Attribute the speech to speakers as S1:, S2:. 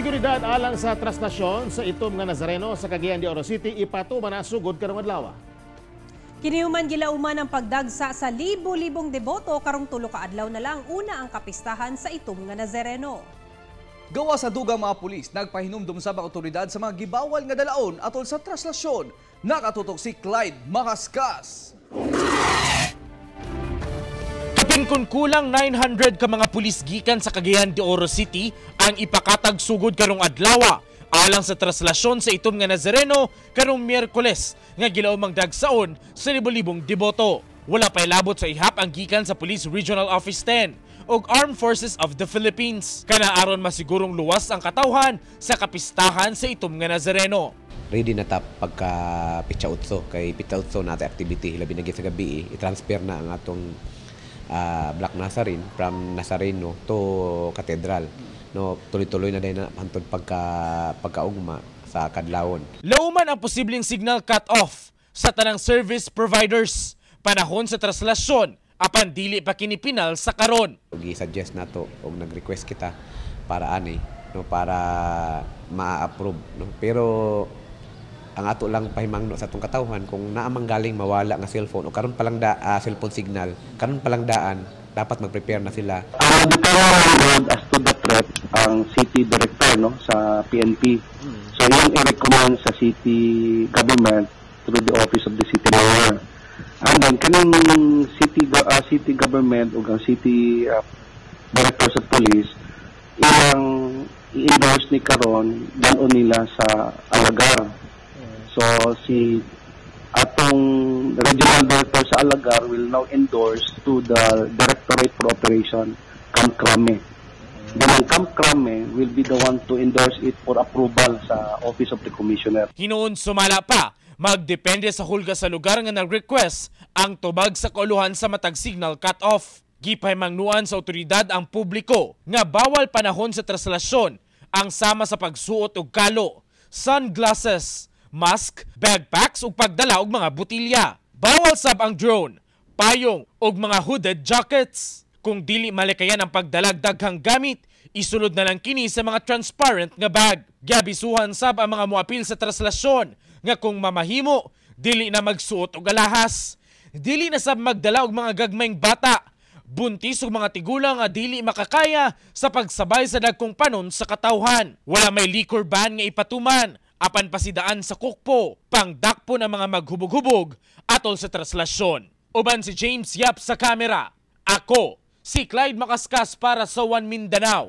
S1: Seguridad alang sa traslasyon sa Itom nga Nazareno sa Cagayan de Oro City ipatuman na sugod karong adlaw.
S2: Kini human gilauman ang pagdagsa sa libo-libong deboto karong 3 ka adlaw na lang una ang kapistahan sa Itom nga Nazareno.
S3: Gawa sa dugang mga pulis, nagpahinumdum sa mga otoridad sa mga gibawal nga dalaon atol sa traslasyon. Nakatutok si Clyde Makaskas.
S4: Kapin kun kulang 900 ka mga pulis gikan sa Cagayan de Oro City ang ipakatag sugod karong adlaw alang sa traslasyon sa Itom nga Nazareno karong Miyerkules nga gilaumang dagsaon sa libo-libong deboto. Wala pa'y labot sa ihap ang gikan sa Police Regional Office 10 ug Armed Forces of the Philippines. Kana aron masigurong luwas ang katawhan sa kapistahan sa Itom nga Nazareno.
S5: Ready na ta pagka petsa 8, kay petsa 8 na activity, labi na sa gabi, i-transfer na ang atong Black Nazarene from Nazareno to Cathedral, no? Tuloy-tuloy na din na hantod pagkaugma sa kadlawon.
S4: Lauman ang posibleng signal cut-off sa tanang service providers panahon sa traslasyon, apan dili pa kini pinal sa karon.
S5: Ug gi-suggest nato og nag-request kita para ani, no, para ma-approve, no? Pero ang ato lang pahimangno sa atong katawhan, kung naa mang galing mawala nga cellphone o karon pa lang da cellphone signal, karon pa lang daan dapat mag-prepare na sila.
S6: Ang determine as to the threat ang city director, no, sa PNP. So yung i-recommend sa city government through the office of the city mayor. And then kaning city government ug ang city director sa police, ilang i-endorse ni karon, dal-on nila sa Alagar. So si atong regional director sa Alagar will now endorse to the Directorate for Operation Camp Crame. Then ang Camp Crame will be the one to endorse it for approval sa Office of the Commissioner.
S4: Hinuon sumala pa, magdepende sa hulga sa lugar nga nag-request ang tubag sa kauluhan sa matag signal cut-off. Gipahimangnuan sa otoridad ang publiko nga bawal panahon sa traslasyon ang sama sa pagsuot og kalo, sunglasses, mask, backpacks ug pagdala og mga botilya. Bawal sab ang drone, payong ug mga hooded jackets. Kung dili malikayan ang pagdalag daghang gamit, isulod na lang kini sa mga transparent nga bag. Giabisuhan sab ang mga moapil sa traslasyon nga kung mamahimo, dili na magsuot og alahas. Dili na sab magdala og mga gagmayng bata, buntis ug mga tigulang nga dili makakaya sa pagsabay sa dagkong panon sa katawhan. Wala may liquor ban nga ipatuman apan pasidaan sa kukpo, pangdakpo ng mga maghubog-hubog atol sa traslasyon. Uban si James Yap sa kamera. Ako, si Clyde Makaskas para sa One Mindanao.